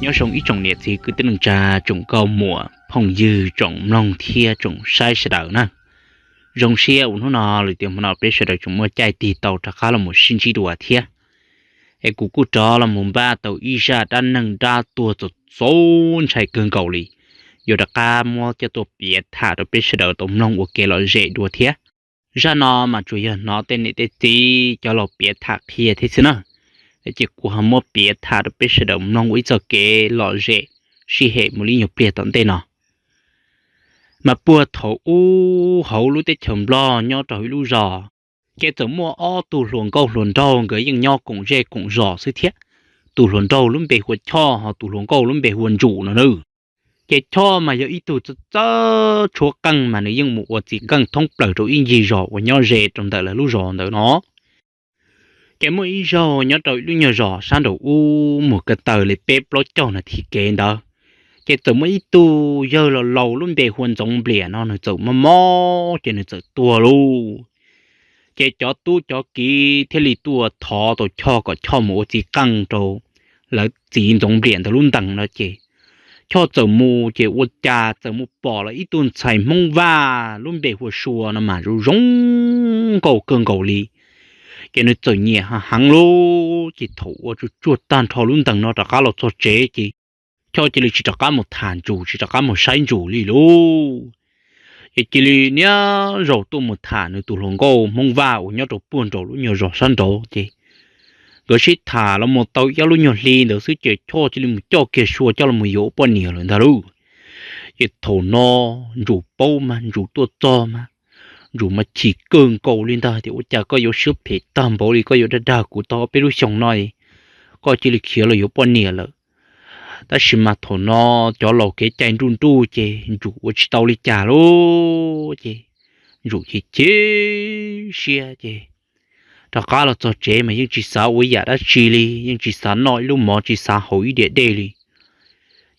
Nyob zoo ib tsoom niam txiv kwv tij neej tsa, tsoom nkauj muam phooj ywg, tsoom mloog thiab tsoom saib sawv daws na. Zoo siab uas hnub no lwm tiam hmo no peb sawv daws tseem muaj caij tig tau rov qab los mus sib ntsib dua thiab. Es kuv kuj rov los mus npaj tau ib zaj dab neeg dab tuag txaus txaus ntshai kawg nkaus li, yuav rov qab muab coj tuaj piav tham rau peb sawv daws tau mloog ua kev lom zem dua thiab. Zaj no mas tsuas yog hnov tej niam tej txiv cov laus piav tham qhia thiab xwb na, ces kuv ho muab piav tham rau peb sawv daws mloog ua ib txoj kev lom zem sij hem mus li nyuag pliag tom ntej no. Mas puag thaum ub hauv lub teb chaws Nplog nyob rau ib lub zos, ces txawm muaj ob tug hluas nkauj hluas nraug nkawd yeej nyob koom zej koom zos xwb thiab. Tus hluas nraug lub npe hu ua Choj, ho tus hluas nkauj lub npe hu ua Ntsum no na. Ces Choj mas yog ib tug txawj txawj tshuab qeej mas nws yeej mus ua txiv qeej thoob plaws rau ib ncig zos uas nyob ze rau ntawm lawv lub zos ntawd no. Ces muaj ib zaug nyob rau ib lub nyuag zos sab nraum ub mus ko taw li peb plaub caug nas this kev ntawd, ces txawm muaj ib tug yawg laus laus lub npe hu ua Ntxoov Npliam no nws txawm mob mob ces nws txawm tuag lauj. Ces cov tub cov kiv thiaj li tuaj thov tau Choj kom Choj mus ua txiv qeej rau lawv txiv Ntxoov Npliam ntawd lub ntees no ces Choj txawm mus ces ua cas txawm mus pom lawv ib tug ntxhais Hmoob Vaj lub npe hu ua Sua no mas zoo zoo nkauj kawg nkaus li. Ces nws txawm nyiam heev heev lauj, ces thaum ua tsuag tsuag tag nrho lub ntees no rov qab los txog tsev ces Choj cia li tsis rov qab mus tham Ntsum, tsis rov qab mus saib Ntsum li lauj. Ces cia li niaj zaus tuaj mus tham nws tus hluas nkauj Hmoob Vaj uas nyob rau puag nraum lub nyuag zos sab nraud ces nkawd sib tham los mus tau ib lub nyuag hli ntawd xwb ces Choj cia li mus coj kiag Sua coj los mus yuav ua poj niam lawm ntag lauj. Ces thaum no Ntsum paub mas Ntsum tuaj txog mas Ntsum mas chim kawg nkaus li ntag tias ua cas koj yuav siab phem tag npaum li, koj yuav dag dag kuv tau peb lub xyoos no, koj cia li khiav los yuav poj niam lawm. Tab sis mas thaum no cov laus kev cai nruj nruj ces Ntsum ua tsis tau li cas lauj. Ces Ntsum chim chim siab ces rov qab los txog tsev mas yeej tsis xav ua ib yam dab tsi li, yeej tsis xav noj ib lub mov, tsis xav haus ib diav dej li.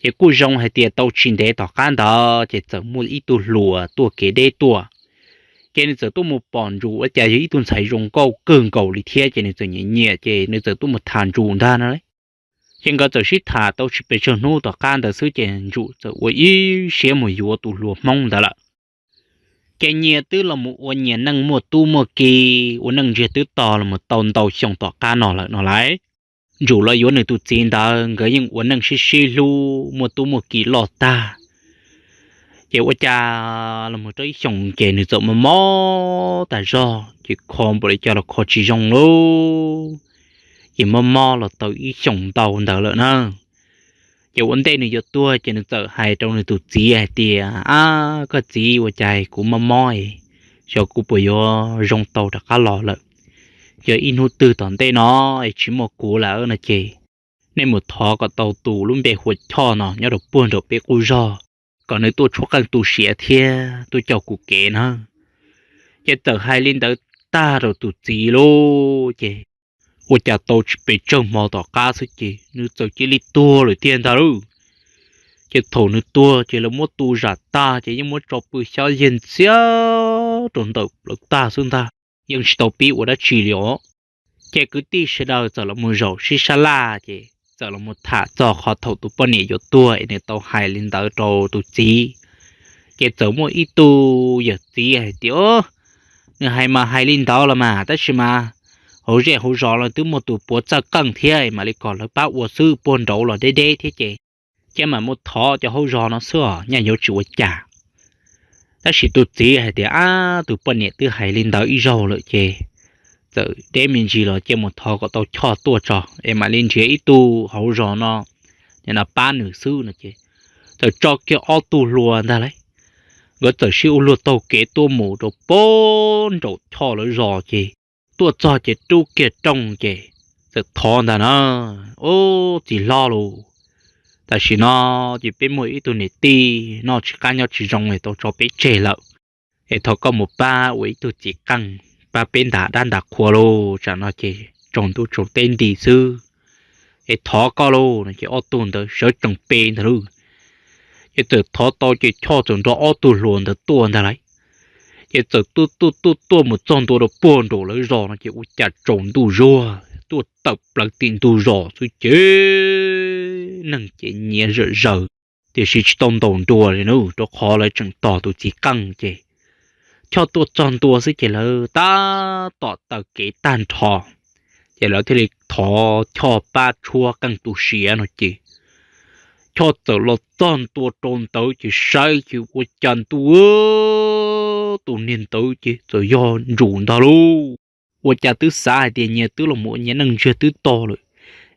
Ces kuj zoo hais tias tau tsis ntev tom qab ntawd ces txawm muaj ib tug hluas tuaj kev deb tuaj. Ces nws txawm tuaj mus pom Ntsum ua cas yog ib tug ntxhais zoo nkauj kawg nkaus li thiab ces nws txawm nyiam nyiam ces nws txawm tuaj mus tham Ntsum ntag no. Ces nkawd txawm sib tham tau tsis pes tsawg hnub tom qab ntawd xwb ces Ntsum txawm ua ib siab mus yuav tus hluas Hmoob ntawd lawm. Ces nyias twb los mus ua nyias neej muaj tub muaj ki, ua neej ntsiag twb to los mus tau ntau xyoo tom qab no lawm no lauj. Ntsum los yuav nws tus txiv ntawd nkawd yeej ua neej sib sib hlub muaj tub muaj ki loj tag. Ces ua cas los mus rau ib xyoos ces nws txawm mob mob tas zog ces kho npaum li cas los kho tsis zoo lauj. Ces mob mob los tau ib xyoos ntau ntawd lawm na. Ces ua ntej nws yuav tuag ces nws txawm hais rau nws tus txiv hais tias, Ab, koj txiv, ua cas kuv mob mob, xyov kuv puas yuav zoo tau rov qab los lawm. Yog ib hnub twg tom ntej no es tsis muaj kuv lawm no ces nej mus thov kom tau tus lub npe hu ua Choj no nyob rau puag nraum peb qub zog, kom nws tuaj tshuab qeej tu siav thiab tuaj coj kuv kev na. Ces txawm hais li ntawd tag rau tus txiv lauj ces ua cas tau tsis pes tsawg hmo tom qab xwb ces nws txawm cia li tuag lawm tiag ntag lauj. Ces thaum nws tuag ces lawv muab tu zam tag ces yeej muab tso pw xyab yeg ntxiab rau ntawm plawv tag xwb ntag, yeej tsis tau pib ua dab tsi li os. Ces kwv tij sawv daws txawm los mus zaum sib sab laj ces txawm los mus tham txog qhov thaum tus poj niam yuav tuag es nws tau hais li ntawd rau tus txiv. Ces txawm muaj ib tug yawm txiv hais tias, Nws hais mas hais li ntawd los mas tab sis mas hauv zej hauv zos los twb muaj tus puav txawj qeej thiab mam li kom lawv pab ua xwb, puag nraud los deb deb thiab ces cia mam mus thov cov hauv zos no xwb os, nyaj yuav tsis ua cas. Tab sis tus txiv hais tias, Ab, tus poj niam twb hais li ntawd ib zaug lawm ces txawm deb me ntsis los cia mus thov kom tau Choj tuaj tso es mam li nrhiav ib tug hauv zos no, nim no pab nws xwb no ces txawm tso kiag ob tug hluas ntag lauj. Nkawd txawm sib ua luag taug kev tuaj mus rau puag nraum Choj lawv zos ces tuaj txog ces rub kiag rooj ces txawm thov ntag na, Ub, txiv hlob lauj, tam sim no ces peb muaj ib tug niam tij noj tsis qab nyob tsis zoo es tau tso peb tseg lawm, es thov koj mus pab ua ib tug txiv qeej pab peb ntas dab ntas qhua lauj, tsam no ces tsaus ntuj tsaus teb nti xwb, es thov koj lauj no ces ob tug ntawd sawv tsees pe ntag lauj. Ces txawm thov tau ces Choj txawm nrog ob tug hluas ntawd tuaj ntag lauj. Ces txawm tuaj tuaj tuaj tuaj mus txog ntua rau puag nraum lawv zos no ces ua cas tsaus ntuj zuag tuaj tawm plaws tim ntug zos xwb ces neeg ces nyiav zawm zaws, tiam sis tsis tau ntaus nruas li na, rau qhov lawv tseem tos tus txiv qeej ces Choj tuaj txog ntua xwb ces lawv tab tom taw kev tag nrho, ces lawv thiaj li thov Choj pab tshuab qeej tu siav no ces Choj txawm los txog ntua rau ntawd ces saib ces ua cas ntuj, tus niag ntawd ces txawm yog Ntsum ntag lauj. Ua cas twb xav hais tias nyias twb los mus ua nyias neej ntsiag twb to lawm,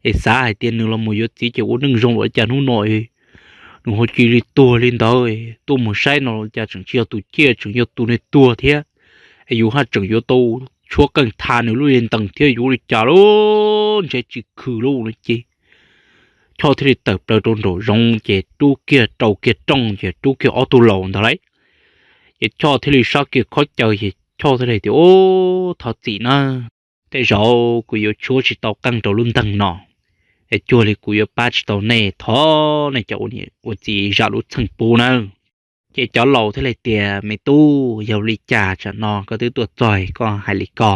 es xav hais tias nws los mus yuav txiv ces ua neej zoo, ua cas hnub no nws ho cia li tuag li ntawd, tuaj mus saib no cas tseem tsis yog tus ciaj, tseem yog tus niag tuag thiab, es yus haj tseem yuav tau tshuab qeej tha nws lub li ntees thiab, yuav li cas lauj, ntshe tsis khwv lauj no ces Choj thiaj li tawm plaws rau nraum zoov ces rub kiag, rau kiag rooj ces rub kiag ob tug laus ntag lauj. Ces Choj thiaj li sab kiag khob caws ces Choj thiaj li tias, Ub, thov txim na, tej zaum kuv yuav tshuab tsis tau qeej rau lub ntees no, es cuag li kuv yuav pab tsis tau nej, thov nej cov ua txiv zam lub txim pub nawb. Ces cov laus thiaj li tias, Me tub, yog li cas tsam no koj twb tuaj txog koj hais li ko,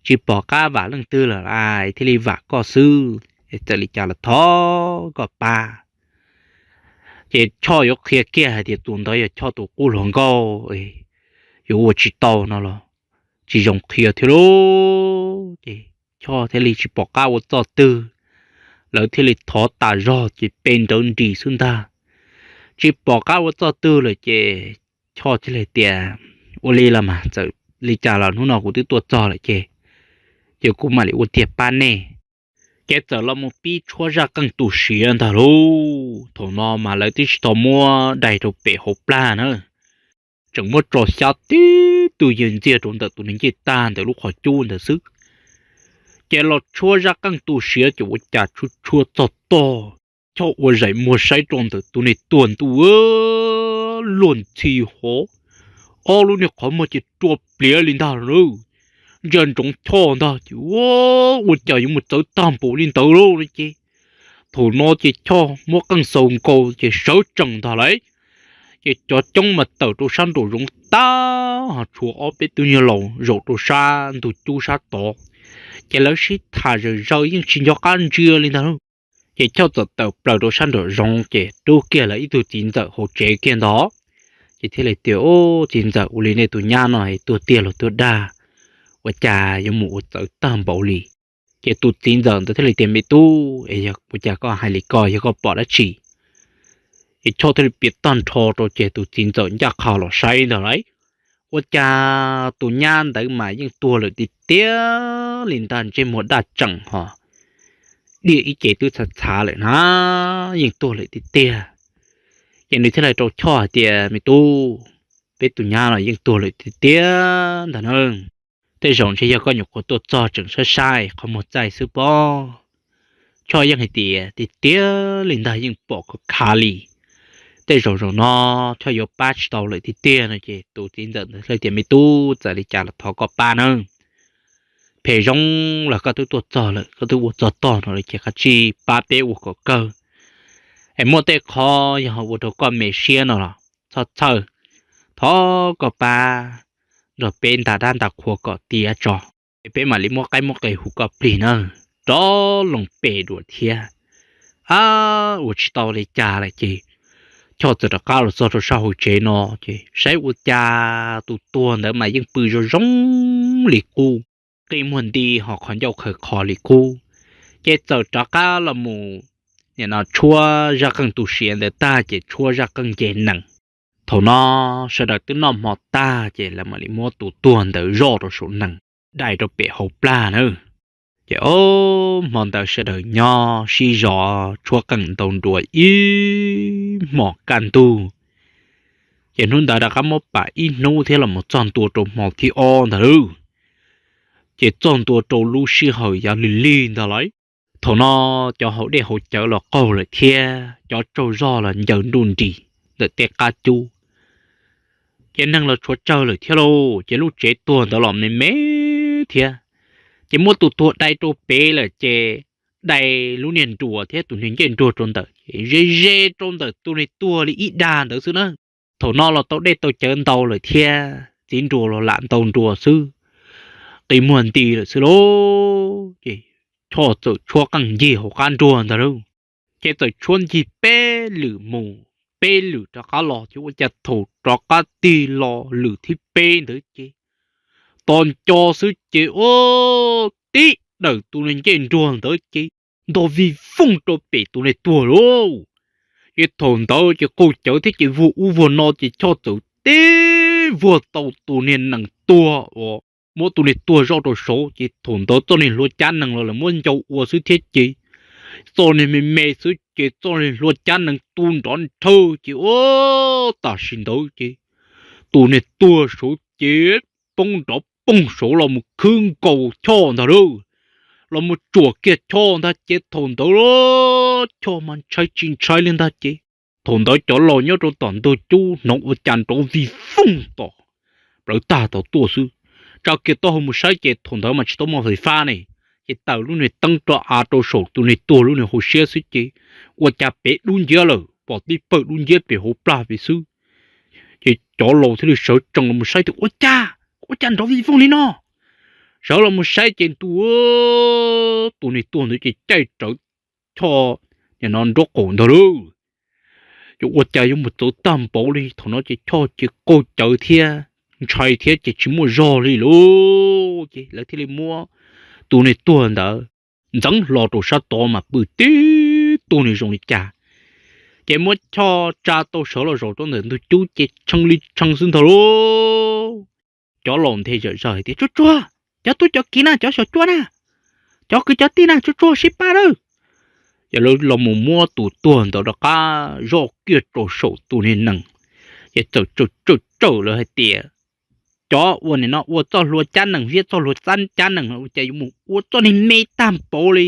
tsis pom qab vam leej twg lawm es thiaj li vam koj xwb, es txawm li cas los thov koj pab. Ces Choj yuav qhia kiag hais tias tus ntawd yog Choj tus qub hluas nkauj, yuav ua tsis tau no los tsis zoo qhia thiab lauj. Ces Choj thiaj li tsis pom qab ua txoj twg, lawv thiaj li thov tas zog ces pe nrawv nris xwb ntag. Tsis pom qab ua txoj twg lawm ces Choj thiaj li tias, Ua li los mas txawm li cas los hnub no kuv twb tuaj txog lawm ces, ces kuv mam li ua tiag pab nej. Ces txawm los mus pib tshuab zaj qeej tu siav ntag lauj. Thaum no mas lawv twb tsis tau muab dai rau pem hauv plag na, tseem muab tso xyab tib tug yawg ntxiag rau ntawm tus niag ncej tag ntawm lub qhov cub ntawd xwb. Ces los tshuab zaj qeej tu siav ces ua cas tshuab tshuab txog tog, Choj ua zaim muag saib rau ntawm tus niag tuag ntuj, luag ntxhi hov, ob lub niag qhov muag ces rua pliav li ntag lauj. Ntsia ntsoov Choj ntag ces ua cas yuav mus txawv tag npaum li ntawd lauj no ces, thaum no ces Choj muab qeej xaus nkaus ces sawv tsees ntag lauj. Ces cov coob mas tawm rau sab nraum zoov tag, ho tshuav ob peb tug nyuag laus zaum rau sab ntug cub sab tod, ces lawv sib tham zawm zaws yeej tsis nco qab ntsia li ntag lauj. Ces Choj txawm tawm plaws rau sab nraum zoov ces rub kiag lawv ib tug txiv ntxawm hauv tsev kiag ntag. Ces thiaj li tias, Ub, txiv ntxawm, ua li nej tus nyab no es tuag tiag los tuag dag, ua cas yuav mus ua txawv tag npaum li? Ces tus txiv ntxawm ntawd thiaj li tias, Me tub, es ua cas koj hais li ko, yog koj pom dab tsi? Es Choj thiaj li piav tag nrho rau ces tus txiv ntxawm ncaj qha los saib ntag lauj. Ua cas tus nyab ntawd mas yeej tuag lawm tiag tiag li ntag, ntsej muag daj tseem ho diaj ib ce twb txhav txhav lawm na, yeej tuag lawm tiag tiag. Ces nws thiaj li rau Choj hais tias, Me tub, peb tus nyab no yeej tuag lawm tiag tiag ntag na. Tej zaum ntshe yog koj nyuam qhuav tuaj txog tseem saib saib qhov muag txaij xwb pob. Choj yeej hais tias, Tiag tiag li ntag, yeej pom khav khav li. Tej zaum zaum no Choj yuav pab tsis tau lawm tiag tiag no ces tus txiv ntxawm ntawd thiaj tias, Me tub, txawm li cas los thov koj pab nawb. Phem zoo los koj twb tuaj txog lawm, koj twb ua txog tog no lawm ces kav tsij pab peb ua kom kawg. Es muaj tej qho yog ua rau koj me siab no los txhob txhawj, thov koj pab nrog peb nta dab nta qhua kom tiav tso, es peb mam li muab qaib muab qe hu koj plig nawb. Rov loo pem dua thiab. Ab, ua tsis tau li cas lawm ces Choj txawm rov qab los txog rau sab hauv tsev no ces saib ua cas tus tuag ntawd mas yeej pw zoo zoo li qub, qi muag nti ho qhov ncauj khaws qho li qub. Ces txawm rov qab los mus nim no tshuab zaj qeej tu siav ntawd tag ces tshuab zaj qeej nce nees. Thaum no sawv daws twb noj hmo tag ces lawv mam li muab tus tuag ntawd zoj rau saum nees, dai rau pem hauv plag na. Ces ob hmo ntawd sawv daws nyob sib zov tshuab qeej ntaus nruas ib hmos kaj ntug. Ces hnub ntawd rov qab muab pam ib hnub thiab los mus txog ntua rau hmo thib ob ntag lauj. Ces txog ntua rau lub sij hawm yav lig lig ntag lauj. Thaum no cov haus dej haus cawv los qaug lawm thiab cov tsaug zog los ncaws nruj nris ntawm tej qab cub. Ces neeg los tshuav tsawg lawm thiab lauj, ces lub tsev tuag ntawd los me me thiab. Ces muab tus tuag dai rau pem lawm ces dai lub niag nruas thiab tus niag ncej nruas rau ntawm, ze ze rau ntawm tus niag tuag li ib dag ntawd xwb na. Thaum no los tau dej tau cawv ntau lawm thiab txiv nruas los lam ntaus nruas xwb, qi muag nti lawm xwb lauj. Ces Choj txawm tshuab qeej ncig hauv qab nruas ntag lauj. Ces txawm tshuab ncig peb lwm mus peb lwm rov qab los, ces ua cas thaum rov qab tig los lwm thib peb ntawd ces tos nco xwb ces ua tib daws tus niag ncej nruag ntawd ces ntog vij vooj rau pem tus niag tuag lauj. Ces thaum ntawd ces qaug cawv thiab ces vuag ub vuag no ces Choj txawm tib vuag tau tus niag nees tuag uas muab tus niag tuag zoj rau saud, ces thaum ntawd txoj niag hlua cab nees los lawv muab ncau ua xwb thiab ces txoj niag me me xwb ces txoj niag hlua cab nees tu nrov nrhawj ces ua tam sim ntawd ces tus niag tuag saud ces poob nrov poog saud los mus khwb nkaus Choj ntag lauj, los mus tsuam kiag Choj ntag ces thaum ntawd Choj mas ntshai tsis ntshai li ntag ces thaum ntawd cov laus nyob rau tom ntug cub hnov ua cas nrov vij vooj tom plawv tag tau tuaj xwb. Tsa kiag taub hau mus saib ces thaum ntawd mas tsis tau muaj fais fab ne, ces taws lub niag teeb rau av rau saum tus niag tuag lub niag hauv siab xwb ces ua cas pem dub nciab lawm, pom tib pawg dub nciab pem hauv plag pem xwb. Ces cov laus thiaj li sawv tsees los mus saib tias ua cas, ua cas nrov vij vooj li no. Sawv los mus saib ces ntu tus niag tuag ntawd ces caij rawv Choj nim no nraub qaum ntag lauj. Ces ua cas yuav mus txawv tag npaum li, thaum no ces Choj ces qaug cawv thiab ntshai thiab ces tsis muaj zog li lauj. Ces lawv thiaj li muab tus niag tuag ntawd ntxeev hlo rau sab tod mas pw tib tug niag zoo li cas. Ces muab Choj tsa tau sawv los zaum rau ntawm ntug cub ces tshee li tshee xwb ntag lauj. Cov laus nthe zam zawg hais tias tsuag tsuag, cov tub cov kiv na, cov xyom cua na, cov kwv cov tij na, tsuag tsuag sib pab lawm. Ces lawv los mus muab tus tuag ntawd rov qab zoj kiag rau saum tus niag nees, ces txawm tsawm tsawm lawv hais tias cov ua nim no ua txoj hlua cab nees thiab txoj hlua cab nees ua cas yuav mus ua txoj niag me tag npaum li,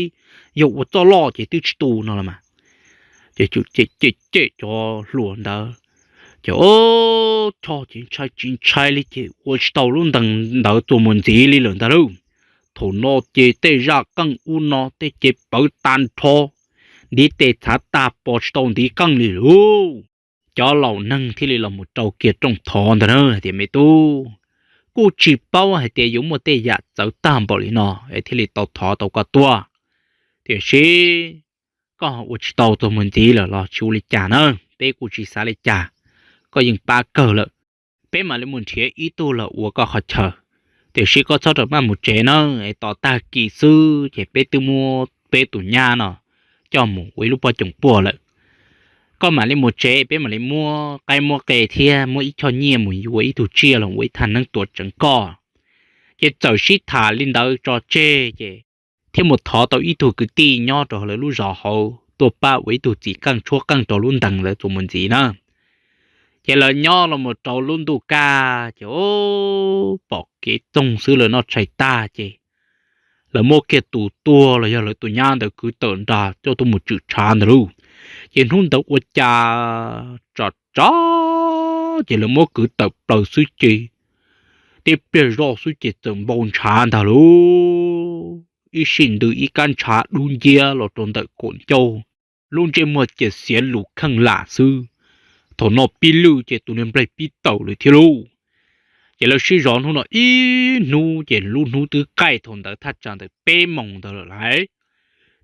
yog ua txoj loj ces twb tsis tu no los mas. Ces cem cem cov hluas ntawd, ces Choj ces ntshai tsis ntshai li ces ua tsis tau lub ntees ntawd txuas mus ntxiv li lawm ntag lauj. Thaum no ces tej zaj qeej ub no tej ces pawv tag nrho, ntiv tes txhav tag pos tsis tau ntiv qeej li lauj. Cov laus neeg thiaj li los mus rau kiag rooj thov ntag na hais tias me tub, kuj tsis paub hais tias yuav muaj tej yam txawv tag npaum li no es thiaj li tau thov tau koj tuaj. Tiam sis koj ua tsis tau txuas mus ntxiv lawm los tsis ua li cas na, peb kuj tsis xav li cas, koj yeej pab kawg lawm. Peb mam li mus nrhiav ib tug los ua koj qhov chaw, tiam sis koj txhob rau maj mus tsev na, es tos tag kis xwb ces peb twb muab peb tus nyab no coj mus ua ib lub pob coom puaj lawm. Koj mam li mus tsev, peb mam li muab qaib muab qe thiab muab ib choj nyiaj mus yuav ib tug tsiaj los ua ib thaj neeb tuav tseev koj. Ces txawm sib tham li ntawd tso tseg ces thiaj mus thov tau ib tug kwv tij nyob rau lawv lub zos hauv tuaj pab ua ib tug txiv qeej tshuab qeej rau lub ntees lawv txuas mus ntxiv na. Ces lawv nyob los mus rau lub ntuj kaj ces pom kev txoog xwb lawv noj tshais tag ces lawv muab kiag tus tuag los yog lawv tus nyab ntawd kwv tawm nrad coj tuaj mus tswm tshav ntag lauj. Ces hnub ntawd ua cas tsam tsam ces lawv muab kwv tawm plaws xwb ces tib pliag zoj xwb ces txawm npau ntshav ntag lauj. Ib sij ntws ib kab ntshav dub nciab los rau ntawm kaum ncauj, lub ntsej muag ces xiav lus kheej lam xwb. Thaum no pib lwj ces tus niag nplaig pib tawm lawm thiab lauj. Ces lawv sib zov hnub no ib hnub ces lub hnub twb qaij thaum ntawd thaj tsam ntawm peb moos ntawd lawm lauj.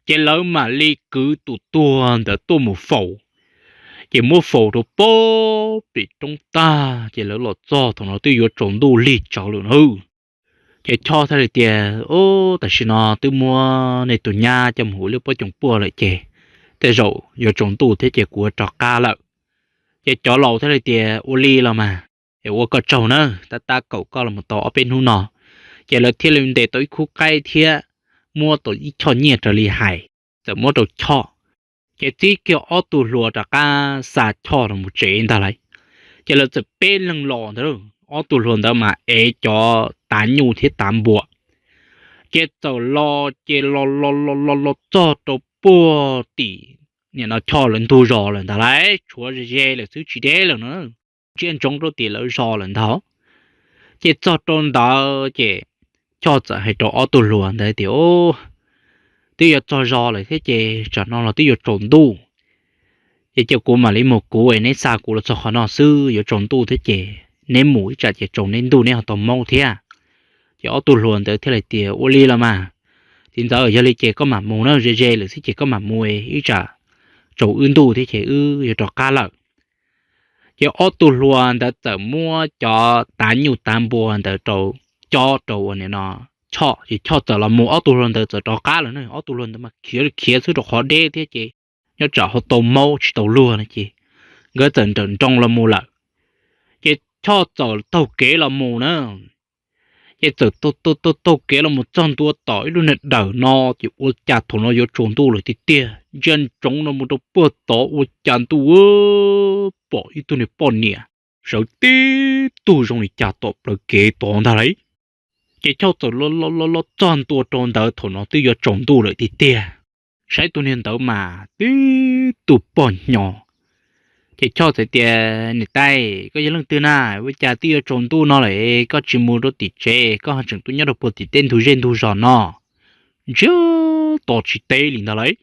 Ces lawv mam li kwv tus tuag ntawd tuaj mus faus. Ces muab faus rau pem roob tag ces lawv los txog thaum no twb yuav tsaus ntuj lig tsawv lawm na. Ces Choj thiaj li tias, Ub, tam sim no twb muab nej tus nyab coj mus ua lub pob coom puaj lawm ces tej zaum yuav tsaus ntuj thiab ces kuv yuav rov qab lawm. Ces cov laus thiaj li tias, Ua li los mas, es ua koj tsaug na, tab tab kaum koj los mus tau ob peb hnub no. Ces lawv thiaj li ntes tau ib khub qaib thiab muab tau ib choj nyiaj raws li hais, txawm muab rau Choj. Ces txib kiag ob tug hluas rov qab xa Choj los mus tsev ntag lauj. Ces lawv txawm peb leeg los ntawd, ob tug hluas ntawd mas ev cov tav nyuj thiab tav npua. Ces txawm los ces los los los los los txog rau puag tim nim no Choj lawv ntug zos lawm ntag lauj, tshuav ze ze lawm xwb tsis deb lawm no, tsiab ntsoov rau tim lawv zos lawm ntag. Ces txog rau ntawd ces Choj txawm hais rau ob tug hluas ntawd tias, Twb yuav txog zos lawm thiab ces tsam no los twb yuav tsaus ntuj. Ces cia kuv mam li mus kuv es neb xa kuv los txog qhov no xwb, yuav tsaus ntuj thiab ces neb mus ib tsam ces tsaus neb ntuj neb ho tau maub thiab. Ces ob tug hluas ntawd thiaj li tias, Ua li los mas, txiv ntxawm, yog li ces koj mam mus na, ze ze lawm xwb ces koj mam mus, ib tsam tsaus wb ntuj thiab ces wb yuav rov qab lawm. Ces ob tug hluas ntawd txawm muab cov tav nyuj tav npua ntawd rau, cob rau ua no, Choj, ces Choj txawm los mus, ob tug hluas ntawd txawm rov qab lawm na. Ob tug hluas ntawd mas khiav khiav xwb rau qhov deb thiab ces nyob tsam ho tau maub tsis tau luag no ces nkawd txawm nrawm nroos los mus lawm. Ces Choj txawm taug kev los mus na, ces txawm taug taug kev los mus txog ntua tom ib lub niag dawm no, ces ua cas thaum no yuav tsaus ntuj lawm tiag tiag, ntsia ntsoov no mus rau puag tod ua cas ntuj, pom ib tug niag poj niam sawv tib tug zoo li cas tom plawv kev tod ntag lauj. Ces Choj txawm los los txog ntua rau ntawd thaum no twb yuav tsaus ntuj lawm tiag tiag, saib tus niag ntawd mas tib tug poj hnyo. Ces Choj txawm tias, Niam tais, koj yog leej twg na? Ua cas twb yuav tsaus ntuj no lawm koj tsis mus rau tim tsev, koj ho tseem tuaj nyob rau puag tim tej ntug zej ntug zos no? Ntsia to tsis teb li ntag lauj.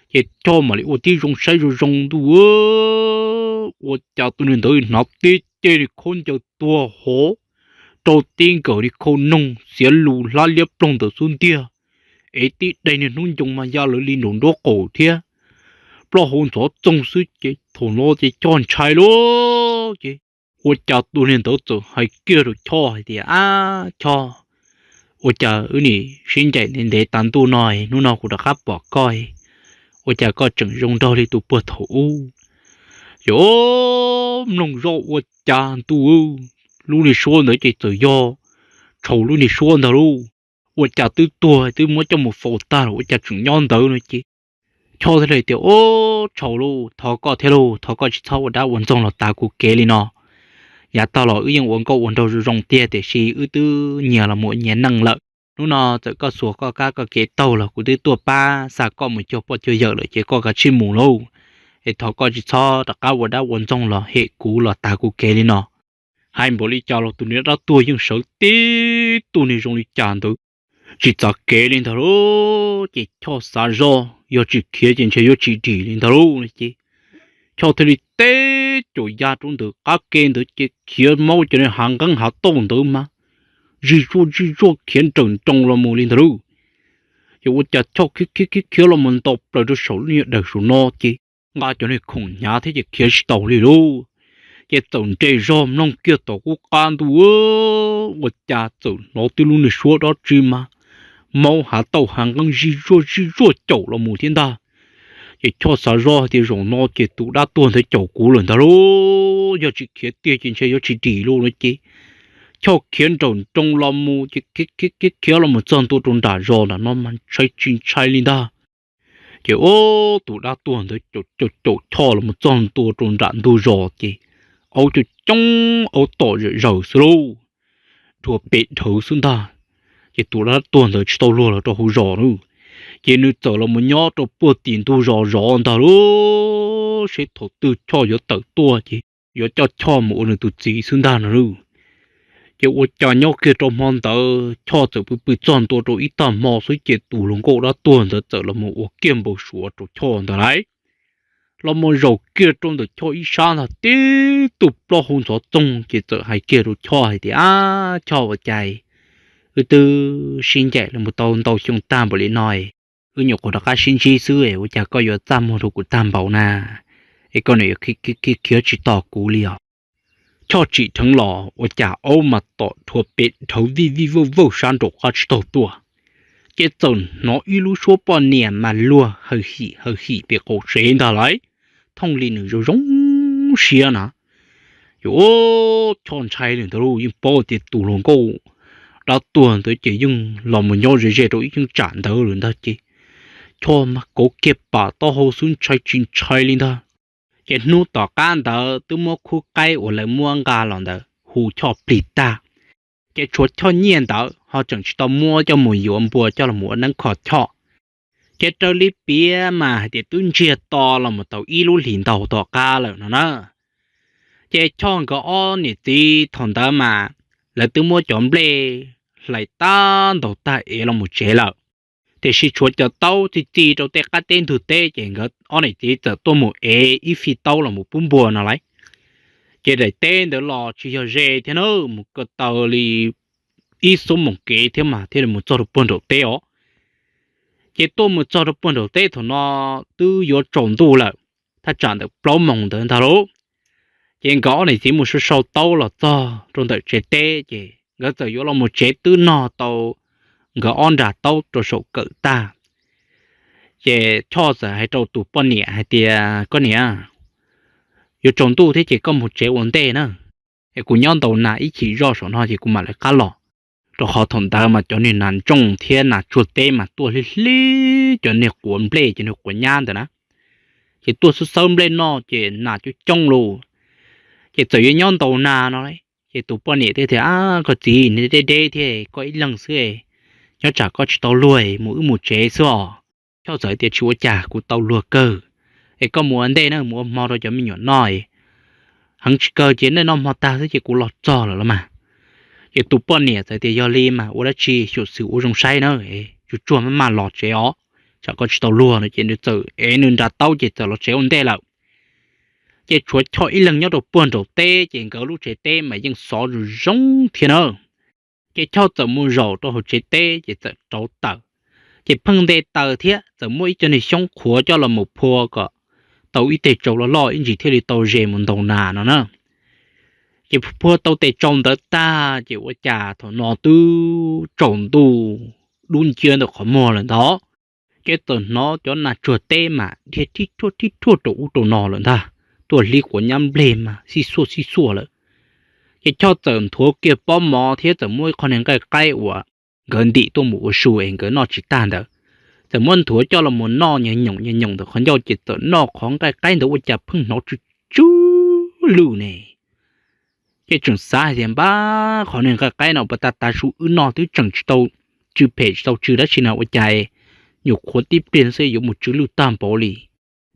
Ces Choj mam li ua tib zoo saib zoo zoo ntuj, ua cas tus niag ntawd hnov tib ceg li khaub ncaws tuag hov rau tib nkawm li khau noog xiav lus hlab liab ploog ntawm xub ntiag, es tib daim niag hnub ncoo mas ya lawv li nraum nruab qaum thiab, plaub hau ntxhov txoog xwb ces thaum no ces Choj ntshai lauj. Ces ua cas tus niag ntawd txawm hais kiag rau Choj hais tias, Ab Choj, ua cas wb nim sib ncaim ntev ntev tas ntuj no, hnub no kuv rov qab pom koj, ua cas koj tseem zoo nraug li tus puag thaum ub? Ces mloog zoj ua cas ntuj, lub niag suab ntawd ces txawm yog Tshau lub niag suab ntag lauj. Ua cas twb tuag twb muab coj mus faus tag los ua cas tseem nyob ntawd no ces Choj thiaj li tias, Ub, Tshau lauj, thov koj thiab lauj, thov koj tsis txhob ua dab ua ntxoog los tav kuv kev li no. Yav tag los wb yeej ua nkauj ua nraug zoo zoo tiag tiam sis wb twb nyias los mus nyias neej lawm. Hnub no txawm koj xuas koj kab koj kev taug los kuv twb tuaj pab xa koj mus cuag poj cuag yawm lawm ces koj kav tsij mus lauj. Es thov koj tsis txhob rov qab ua dab ua ntxoog los hem kuv los tav kuv kev li no. Hais npaum li cas los tus niag dab tuag yeej sawv tib tug niag zoo li cas ntawd tsis txav kev li ntag lauj. Ces Choj xav zoj yog tsis khiav ces ntshe yuav tsis dim li ntag lauj no ces Choj thiaj li teb caum ya rau ntawm qab ke ntawd ces khiav maub cov niag hav nqeeb hav tauj ntawd mas zig zuaj zig zuaj khiav nrawm nroos los mus li ntag lauj. Ces ua cas Choj khiav khiav khiav khiav los mus nto plaws rau saum lub nyuag dawm saum no ces nqa cov niag khoom hnyav thiab ces khiav tsis taus li lauj. Ces txawm nres zog mloog kiag tom qub qab ntuj, ua cas txawm hnov twb lub niag suab dab tsi mas maub hav tauj hav nqeeb zig zuaj zig zuaj caum los mus thiab ntag. Ces Choj xav zoj hais tias zaum no ces tus dab tuag ntawd caum kuv lawm ntag lauj, yog tsis khiav tiag ces ntshe yuav tsis dim lauj no ces Choj khiav nrawm nroos los mus ces khiav khiav khiav los mus txog ntua rau nram zos nram no mas ntshai tsis ntshai li ntag. Ces ub, tus dab tuag ntawd caum caum caum Choj los mus txog ntua rau nram ntug zos ces aub coob coob aub tom zom zaws xwb lauj, dhuav pem dhawv xwb ntag. Ces tus dab tuag ntawd tsis tau luag los rau hauv zos lauj, ces nws txawm los mus nyob rau puag tim ntug zos zov ntag lauj, seb thaum twg Choj yuav tawm tuaj ces yuav coj Choj mus ua nws tus txiv xwb ntag no lauj. Ces ua cas nyob kiag rau hmo ntawd Choj txawm pw pw txog ntua rau ib tag hmo xwb ces tus hluas nkauj dab tuag ntawd txawm los mus ua kiag npau suav rau Choj ntag lauj. Los mus zaum kiag rau ntawm Choj ib sab ntag tib tug plaub hau ntxhov txoog ces txawm hais kiag rau Choj hais tias, Ab Choj, ua cas wb twb sib ncaim los mus tau ntau xyoo tag npaum li no, wb nyuam qhuav rov qab sib ntsib xwb es ua cas koj yuav txaj muag rau kuv tag npaum na? Es koj niam yuav khiav tsis tos kuv li os? Choj tsim dheev los ua cas aub mas tom dhuav pem dhawv vij vij vawj vawj sab nraum qab tsib taug tuaj, ces txawm hnov ib lub suab poj niam mas luag hawm him hawm him pem qaum tsev ntag lauj, thooj li nws zoo zoo siab na. Ces Choj ntshai li ntawd lauj, yeej paub tias tus hluas nkauj dab tuag ntawd ces yeej los mus nyob ze ze rau ib cheeb tsam ntawd lawm ntag ces Choj mas kauv kiag pam taub hau xwb ntshai tsis ntshai li ntag. Ces hnub tom qab ntawd twb muab khub qaib uas lawv muab nqa los ntawd hu Choj plig tag, ces tshuav Choj nyiaj ntawd ho tseem tsis tau muab coj mus yuav npua coj los ua neeb kho Choj. Ces raws li piav mas hais tias twb ntsiag to los mus tau ib lub hlis ntau tom qab lawm no na. Ces Choj nkawd ob niam txiv thaum ntawd mas lawv twb muab cov nplej hlais tag ntaus tag ev los mus tsev lawm, tiam sis tshuav cov taub txi txi rau tej qab teb ntug teb ces nkawd ob niam txiv txawm tuaj mus ev ib fij taub los mus pub npua no lauj. Ces daim teb ntawd los tsis yog ze thiab na, mus ko taw li ib xuab moos kev thiab mas thiaj li mus txog rau puag nraum teb os. Ces tuaj mus txog rau puag nraum teb thaum no twb yuav tsaus ntuj lawm, thaj tsam ntawm plaub moos ntawd ntag lauj. Ces nkawd ob niam txiv mus sau sau taub los txog rau ntawm tsev teb ces nkawd txawm yuav los mus tsev twb nog tau nkawd ob nra taub rau saum kawm tag. Ces Choj txawm hais rau tus poj niam hais tias, Koj niam, yuav tsaus ntuj thiab ces koj mus tsev ua ntej na, es kuv nyob ntaus nas ib chim zoj saum no ces kuv mam li qab los. Rau qhov thaum ntawd mas cov niag nas ntsooj thiab nas tsuag teb mas tuaj hlib hlib cov niag quav nplej, cov niag quav nyab ntawd na, ces tuaj xwb xawb nplej noj ces nas coob coob lauj. Ces txawm yuav nyob ntaus nas no, ces tus poj niam thiaj tias, Koj txiv, nws deb deb thiab, koj ib leeg xwb, nyob tsam koj tsis tau luag mus wb mus tsev xwb os. Choj txawm tias, Tsis ua cas, kuv tau luag kawg, es koj mus ua ntej na, mus ua hmo rau cov me nyuam noj, heev tsis kawg ces nej noj hmo tag xwb ces kuv los txog lawm los mas. Ces tus poj niam txawm tias, Yog li mas ua dab tsi xyuam xim ua zoo saib na, tsuag tsuag maj maj los tsev os, tsam koj tsis tau luag no ces nws txawm ev nws nra taub ces txawm los tsev ua ntej lawm. Ces tshuav Choj ib leeg nyob rau puag nraum teb ces nkawd lub tsev teb mas yeej xov zoo zoo thiab na. Ces Choj txawm mus zaum rau hauv tsev teb ces txawm rauv taws, ces pheej nte taws thiab txawm muab ib co niag xyoob qhuav coj los mus phua kom tau ib teg tsau loj loj ib ntsis thiaj li tau ze mus ntaus nas no na. Ces phua tau tes tsau ntawd tag ces ua cas thaum no twb tsaus ntuj dub nciab ntawm qhov muag lawm ntag. Ces txawm hnov cov nas tsuag teb mas dhia thib thuaj thib thuaj rau ub rau no lawm ntag, tuaj hlib quav nyab nplej mas xij xuaj xij xuaj lawm. Ces Choj txawm nthuav kiag pob mov thiab txawm muab ib qho niag nqaij qaib uas nkawd ntim tuaj mus ua su es nkawd noj tsis tag ntawd, txawm muab nthuav coj los mus noj nyoos nyoos nyoos ntawm qhov ncauj ces txawm noj qhov nqaij qaib ntawd ua cas pheej hnov tsw tsw lwj ne. Ces tseem xav hais tias, Npab, qhov niag nqaij qaib no puas tas tav su wb noj twb tseem tsis tau tsw phem tsis tau tsw dab tsi na ua cas nyuam qhuav tib pliag xwb yuav mus tsw lwj tag npaum li.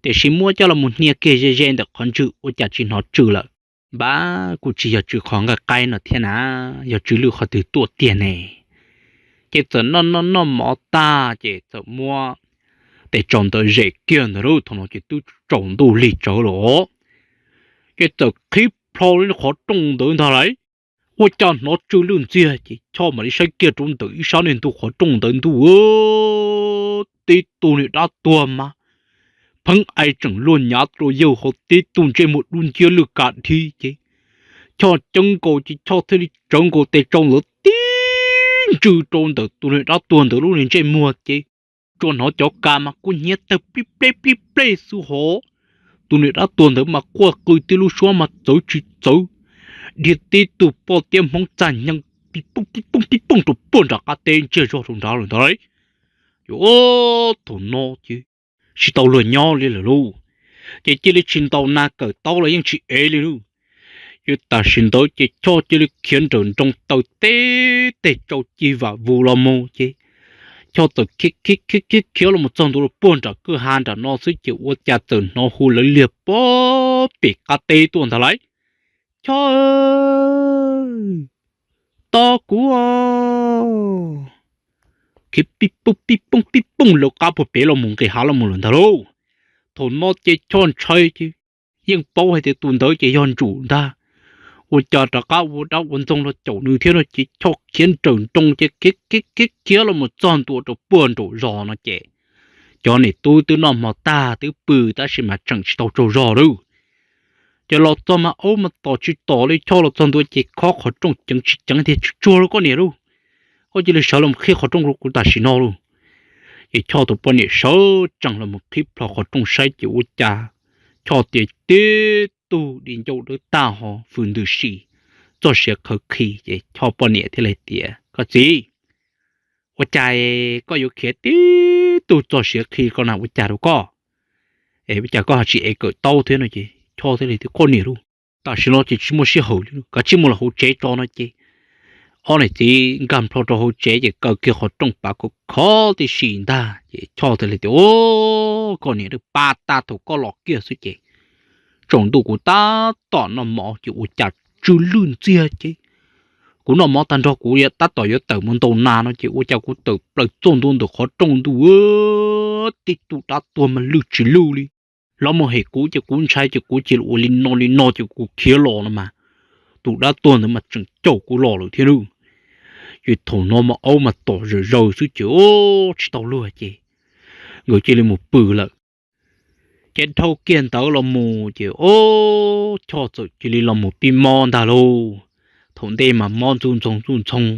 Tiam sis muab coj los mus hnia kiag ze ze ntawm qhov ntswg ua cas tsis hnov tsw lawm. Npab, kuj tsis yog tsw qhov nqaij qaib no thiab na, yog tsw lwj qhov twg tuaj tiag ne? Ces txawm noj noj noj mov tag ces txawm muab tes tsau ntawd zem kiag ntawd lauj, thaum no ces twb tsaus ntuj lig tsawv lawm. Ces txawm qhib plho li qhov rooj ntawd ntag lauj, ua cas hnov tsw lwj ntxiag ces Choj mam li saib kiag rau ntawm ib sab niag ntug qhov rooj ntawd ntuj, tib tug niag dab tuag mas pheeb ais tseem luag nyav rau yawg hauv, tib tug ntsej muag dub nciab lwj ka dhib ces Choj ceeb nkaus ces Choj thiaj li tsawv nkaus tes tsau ntawd tib ntsws rau ntawm tus niag dab tuag ntawd lub niag ntsej muag ces tsuas hnov cov kas mas kua hnyiab tawg plib pleb plib pleb xwb hos. Tus niag dab tuag ntawd mas quaj qw tib lub suab mas txawv tsis txawv, dhia tib tug poj tiab hmoob txag nyeeg pib pooj pib pooj pib pooj rau puag nram qab teb ntsiag zog rau nrad lawm ntag lauj. Ces thaum no ces tsis tau luag nyob li lawm lauj, ces cia li tsis ntaus nas kawm taub los yeej tsis ev li lauj. Ces tam sim ntawd ces Choj cia li khiav nrawm nroos taw teb tes tsau ci vam vus los mus ces Choj txawm khiav khiav khiav khiav los mus txog ntua rau puag nram kwj ha nram no xwb ces ua cas txawm hnov hu lawv liag puag pem qab teb tuaj ntag lauj. Choj, tos kuv os! Khiav pib pooj pib pooj pib pooj lawv qab puag pem los mus nqis hav los mus lawm ntag lauj. Thaum no ces Choj ntshai ces yeej paub hais tias tus ntawd ces yog Ntsum ntag, ua cas rov qab ua dab ua ntxoog los caum nws thiab no ces Choj khiav nrawm nroos ces khiav khiav khiav khiav los mus txog ntua rau puag nraum zos no ces cov niam tub twb noj hmo tag twb pw tab sis mas tseem tsis tau tsaug zog lauj. Ces los txog mas aub mas tom tsis tom li, Choj los txog ntua ces khob qhov rooj ceev tsis ceev tias, Tsuag tsuag lauj koj niam lauj, koj cia li sawv los qhib qhov rooj rau kuv tam sim no lauj. Ces Choj tus poj niam sawv tsees los mus qhib plho qhov rooj saib ces ua cas Choj tias tib tug di ncauj dawb tag ho hws ntws si, txoj sia qhawv qhi ces Choj poj niam thiaj li tias, Koj txiv, ua cas koj yuav khiav tib tug txoj sia qhi ko na, ua cas rau koj? Es ua cas koj ho tsis ev kawm taub thiab no? Ces Choj thiaj li tias, Koj niam lauj, tam sim no ces tsis muaj sij hawm li, kav tsij mus los hauv tsev tso no ces ob niam txiv nkag nplho rau hauv tsev ces kaw kiag qhov rooj pav khov khov tib si ntag ces Choj thiaj li tias, Koj niam, pab tag thaum koj los kiag xwb ces tsaus ntuj kuv tab tom noj mov ces ua cas tsw lwj ntxiag ces kuv noj mov tag nrho kuv tab tom yuav tawm mus ntaus nas no ces ua cas kuv tawm plaws txog ntua ntawm qhov rooj ntuj, tib tug dab tuag mas lwj tsis lwj li los mus hem kuv ces kuv ntshai ces kuv cia li ua li no li no ces kuv khiav los no mas tus dab tuag ntawd mas tseem caum kuv los lawm thiab lauj. Ces thaum no mas aub mas tom zawm zaws xwb ces tsis tau luag ces nkawd cia li mus pw lawm. Ces dhau kiag ntawd los mus ces ob Choj txawm cia li los mus pib mob ntag lauj. Thaum ntej mas mob ntxuj ntxoo ntxuj ntxoo,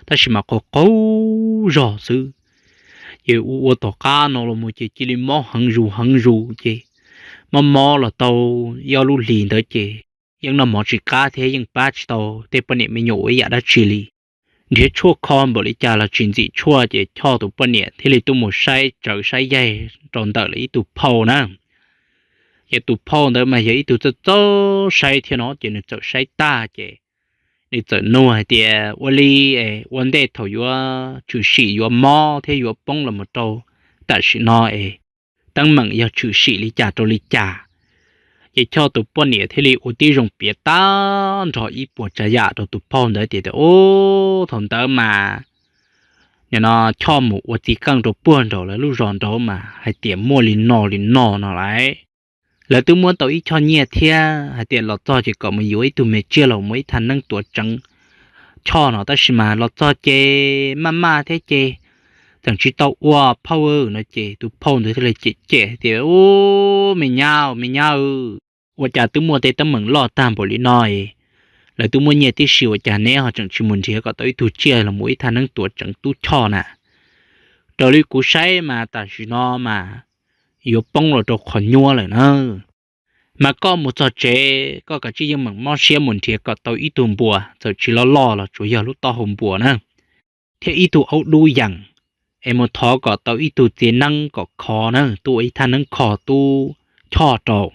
tab sis mas qaug qaug zog xwb. Ces ua ua tom qab no los mus ces cia li mob heev zus heev zus ces mob mob los tau ib ob lub hlis ntawd ces yeej noj mov tsis qab thiab yeej pab tsis tau tej poj niam me nyuam ua ib yam dab tsi li. Nrhiav tshuaj kho npaum li cas los tsis ntxim tshuaj ces Choj tus poj niam thiaj li tuaj mus saib tsawv saib yaig rau ntawm lawv ib tug phauj na. Ces tus phauj ntawd mas yog ib tug txawj txawj saib thiab no ces nws txawm saib tag ces nws txawm nug hais tias ua li es ua ntej thaum yuav tshwm sim yuav mob thiab yuav poob los mus rau tam sim no es teeb meem yog tshwm sim li cas rau li cas. Ces Choj tus poj niam thiaj li ua tib zoo piav tag nrho ib puas tsav yam rau tus phauj ntawd tias, Ub, thaum ntawd mas nim no Choj mus ua txiv qeej rau puag nraum lawv lub zos nraud mas hais tias muaj li no li no no lauj. Lawv twb muab tau ib choj nyiaj thiab hais tias los txog ces kom mus yuav ib tug me tsiaj los muaj ib thaj neeb tuav tseev Choj no, tab sis mas los txog ces maj maj thiab ces tseem tsis tau ua phauj no. Ces tus phauj ntawd thiaj li cem cem hais tias, Ub, me nyab, me nyab, ua cas twb muaj tej teeb meem loj tag npaum li no, lawv twb muab nyiaj tib si ua cas neb ho tseem tsis mus nrhiav kom tau ib tug tsiaj los mus ib thaj neeb tuav tseev tub Choj na? Raws li kuv saib mas tam sim no mas yuav poob los rau qhov nyuaj lawm na. Mas koj mus txog tsev koj kav tsij yeej meem mob siab mus nrhiav kom tau ib tug npua txawm tsis loj loj los tsuas yog lub taub hau npua na, thiab ib tug aub dub yees, es mus thov kom tau ib tug txiv neeb kom kho na, tuaj ua ib thaj neeb kho tub Choj rau,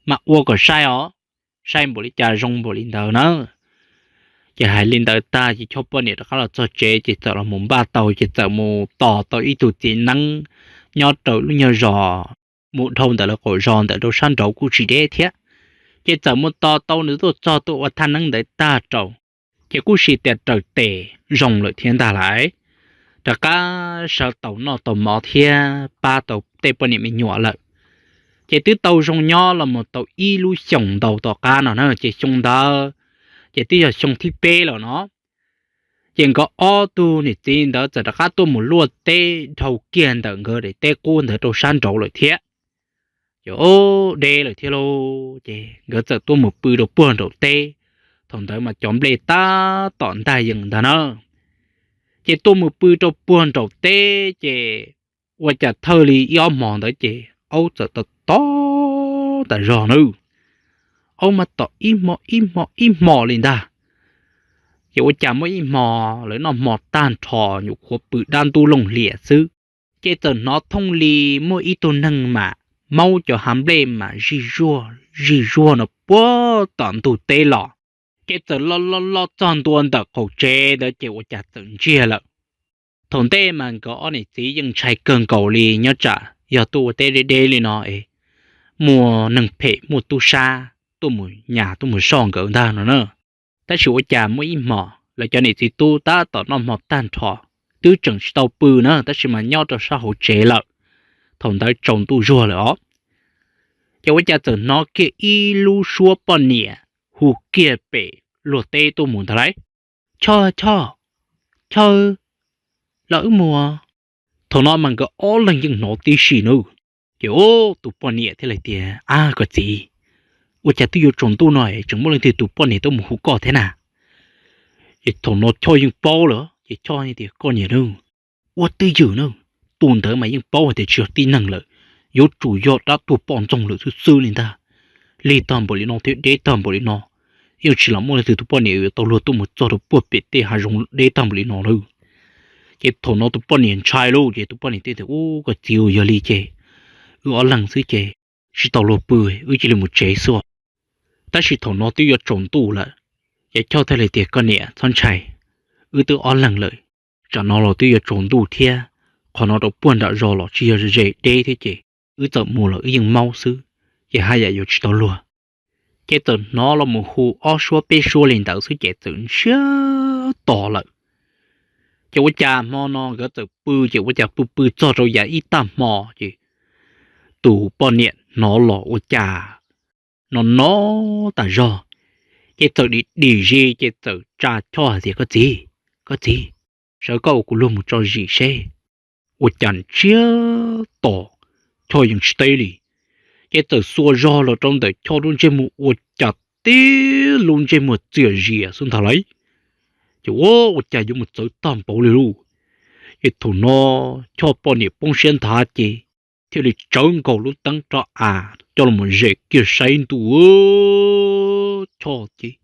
mas ua kom sai os, sai npaum li cas zoo npaum li ntawd na. Ces hais li ntawd tag ces Choj poj niam rov qab los txog tsev ces txawm los mus npaj tau ces txawm mus tos tau ib tug txiv neeb nyob rau lub nyuag zos mus dhau ntawm lawv qaum zos ntawm rau sab nraud kuj tsis deb thiab. Ces txawm mus tos tau nws tuaj txog tuaj ua thaj neeb ntawd tag rau, ces kuj sis tias raws tes zoo lawm thiab ntag lauj. Rov qab sawv tau noj tau mov thiab pab tau tej poj niam me nyuam lawm. Ces twb tau zoo nyob los mus tau ib lub xyoos ntau tom qab no na, ces xyoo ntawd ces twb yog xyoo thib peb lawm no. Ces nkawd ob tug niam txiv ntawd txawm rov qab tuaj mus luaj teb dhau kiag ntawm nkawd daim teb qub ntawd rau sab nraud lawm thiab. Ces deb lawm thiab lauj, ces nkawd txawm tuaj mus pw rau puag nraum teb. Thaum ntawd mas cov nplej tab tom ntaj yees ntag na. Ces tuaj mus pw rau puag nraum teb ces ua cas thawj li ib ob hmos ntawd ces aub txawm to to tas zog na. Aub mas tom ib hmo ib hmo ib hmo li ntag. Ces ua cas muaj ib hmo lawv noj hmo tag nrho nyuam qhuav pw dab ntub looj hlias xwb, ces txawm hnov thooj li muaj ib tug neeg mas maub cov hav nplej mas zij zuag zij zuag no puag tom ntug teb los. Ces txawm loj loj loj txog ntua ntawm qaum tsev ntawd ces ua cas txawm ntsiag lawm. Thaum ntej mas nkawd ob niam txiv yeej ntshai kawg nkaus li, nyob tsam yog tuaj ua teb deb deb li no es muaj neeg phem muaj tub sab tuaj mus nyas tuaj mus soj nkawd ntag no na. Tab sis ua cas muaj ib hmo lawv cov niam txiv tub tab tom noj hmo tag nrho, twb tseem tsis tau pw na tab sis mas nyob rau sab hauv tsev lawm. Thaum ntawd tsaus ntuj zuag lawm os. Ces ua cas txawm hnov kiag ib lub suab poj niam hu kiag pem luag teb tuaj mus ntag lauj, Choj, Choj, Choj, los wb mus. Thaum no mas nkawd ob leeg yeej hnov tib si nawb. Ces tus poj niam thiaj li tias, Ab koj txiv, ua cas twb yuav tsaus ntuj no tseem muaj leej twg tus poj niam tuaj mus hu koj thiab na? Ces thaum no Choj yeej paub lawm ces Choj tias, Koj niam na, ua twj ywm na, tus ntawd mas yeej paub hais tias tsis yog tib neeg lawm, yuav tsum yog dab tuag poj ntxoog lawm xwb xwb li ntag. Lig tag npaum li no thiab deb tag npaum li no, yeej tsis los muaj leej twg tus poj niam yuav tau luag tuaj mus txog rau puag pem tej hav zoov deb tag npaum li no lawm. Ces thaum no tus poj niam ntshai lauj, ces tus poj niam thiaj tias, Ub koj txiv, yog li ces wb ob leeg xwb ces tsis tau luag pw, wb cia li mus tsev xwb. Tab sis thaum no twb yuav tsaus ntuj lawm, ces Choj thiaj li tias, Koj niam txhob ntshai, wb twb ob leeg lawm, tsam no los twb yuav tsaus ntuj thiab, qhov no rau puag nram zos los tsis yog ze deb thiab ces wb txawm mus los wb yeej maub xwb, ces haj yam yuav tsis tau luag. Ces txawm hnov los mus hu ob suab peb suab li ntawd xwb ces txawm ntsiag to lawm. Ces ua cas hmo no nkawd txawm pw ces ua cas pw pw txog rau yav ib tag hmo ces tus poj niam hnov los ua cas no no tas zog, ces txawm dim dim zis ces txawm tsa Choj hais tias, Koj txiv, koj txiv, sawv koj ua kuv luag mus tso zis seb. ua cas ntsiag to, Choj yeej tsis teb li, ces txawm xuas zog los rau ntawm Choj lub ntsej muag ua cas tib lub ntsej muag txias zias xwb ntag lauj. Ces ua ua cas yuav mus txawv tag npaum li lauj. Ces thaum no Choj poj niam poob siab nthav ces thiaj li tsawv nkaus lub teeb rov av coj los zes kiag saib ntuj, Choj ces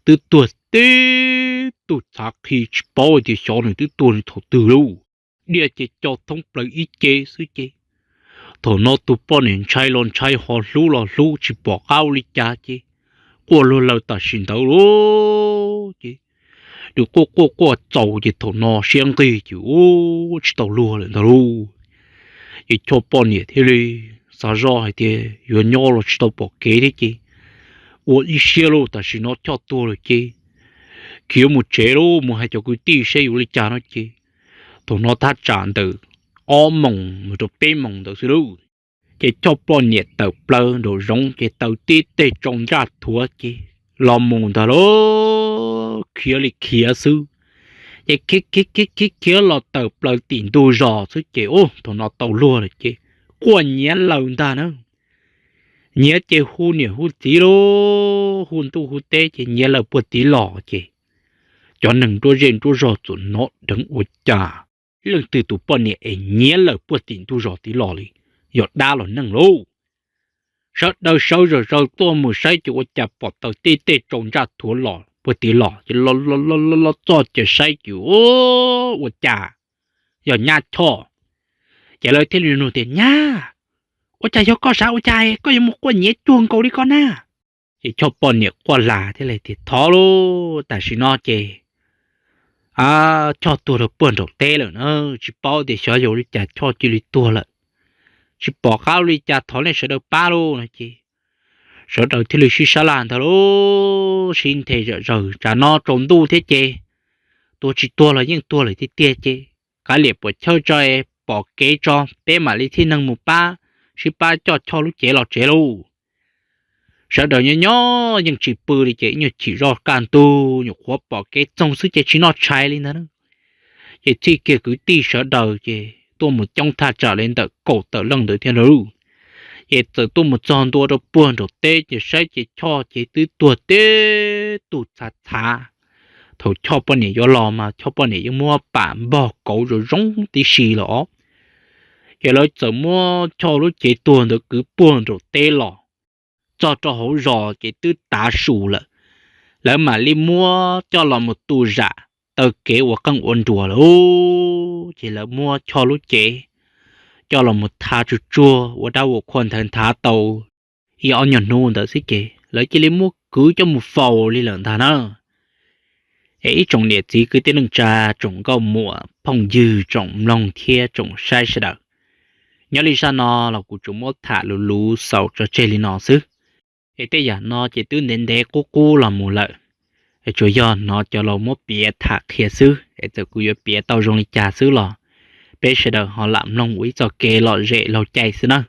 twb tuag tib tug txhav qhi tsis paub tias xyov nws twb tuag li thaum twg lauj. Diaj ces co thoob plaws ib ce xwb ces thaum no tus poj niam ntshai los ntshai ho hlub los hlub tsis pom qab ua li cas ces quaj luag laws tam sim ntawd lauj. Ces nws quaj quaj quaj txaus ces thaum no siab nqig ces ua tsis tau luag lawm ntag lauj. Ces Choj poj niam thiaj li xav zoj hais tias yuav nyob los tsis tau pom kev thiab ces ua ib siab lauj, tam sim no Choj tuag lawm ces khiav mus tsev lauj, mus hais cov kwv tij seb yuav li cas no ces thaum no thaj tsam ntawm ob moos mus rau peb moos ntawd xwb lauj. Ces Choj poj niam tawm plaws nraum zoov ces taws tib teg tsau ntsaj thuav ces los mus ntag lauj, khiav li khiav xwb. Ces khiav khiav khiav khiav los tawm plaws tim ntug zos xwb ces ua thaum no tau luag lawm ces quaj nyiav laws ntag na. Nyiav ces hu niam hu txiv lauj, hu ntuj hu teb ces nyiav laws puag tid los ces cov neeg nruab zej nruab zog txawm hnov dheev ua cas leej twg tus poj niam es nyiav laws puag tim ntug zos tid los li, yog dab los neeg lauj. Sawv daws sawv zom zaws tuaj mus saib ces ua cas pom taws tib teg tsau ntsaj thuav los puag tid los ces los los los txog ces saib ces ua cas yog nyab Choj. Ces lawv thiaj li nug tias, Nyab, ua cas yog koj sav ua cas koj yuav mus quaj nyiav cuag nkaus li koj na? Ces Choj poj niam quaj lag thiab tias, Thov lauj, tam sim no ces Choj tuag rau puag nraum teb lawm na, tsis paub tias xyov yog li cas Choj cia li tuag lawm, tsis pom qab ua li cas, thov nej sawv daws pab lauj no ces sawv daws thiaj li sib sab laj ntag lauj, sib nthe zom zaws, tsam no tsaus ntuj thiab ces tuag tsis tuag los yeej tuag lawm tiag tiag ces kav liam puas chawj tso, pom kev tso peb mam li thib neeg mus pab, sib pab coj Choj lub cev los tsev lauj. Sawv daws nyob nyob yeej tsis pw li ces ib nyuag chim zoj kaj ntug nyuam qhuav pom kev txoog xwb ces tsis noj tshais li ntag. Ces txhij kiag kwv tij sawv daws ces tuaj mus coob thaj tsam li ntawm kaum tawm leej ntawd thiab lauj. Ces txawm tuaj mus txog ntua rau puag nraum teb ces saib ces Choj ces twb tuag tib tug txhav txhav. Thaum Choj poj niam yuav los mas Choj poj niam yeej muab pam npog kauv zoo zoo tib si los. Ces lawv txawm muab Choj lub cev tuag ntawd kwv puag nraum teb los txog rau hauv zos ces twb tav su lawm. Lawv mam li muab coj los mus tu zam taw kev ua qeej ua nruas lawm. Ces lawv muab Choj lub cev coj los mus thav tsuag tsuag ua dab ua qhua nthawv nthav tau ib ob nyuag hnub ntawd xwb ces lawv cia li muab kwv coj mus faus li lawm ntag na. Es ib tsoom niam txiv kwv tij neej tsa, tsoom nkauj muam phooj ywg, tsoom mloog thiab tsoom saib sawv daws, nyob li zaj no los kuv tsuas muab tham luv luv xaus tso tseg li no xwb. Es tej yam no ces twb ntev ntev qub qub los mus lawm, es tsuas yog hnov cov laus muab piav tham qhia xwb. Es txawm kuv yuav piav tau zoo li cas xwb los peb sawv daws ho lam mloog ua ib txoj kev lom zem laug cai xwb nawb.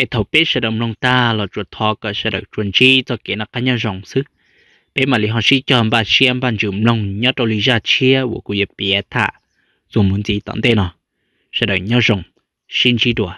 Es thaum peb sawv daws mloog tag los tsuas thov kom sawv daws tsuas ntsib txoj kev noj qab nyob zoo xwb. Peb mam li ho sib cog npaj siab npaj ntsws mloog nyob rau li zaj tshiab uas kuv yuav piav tham txuas mus ntxiv tom ntej no. Sawv daws nyob zoo, sib ntsib dua.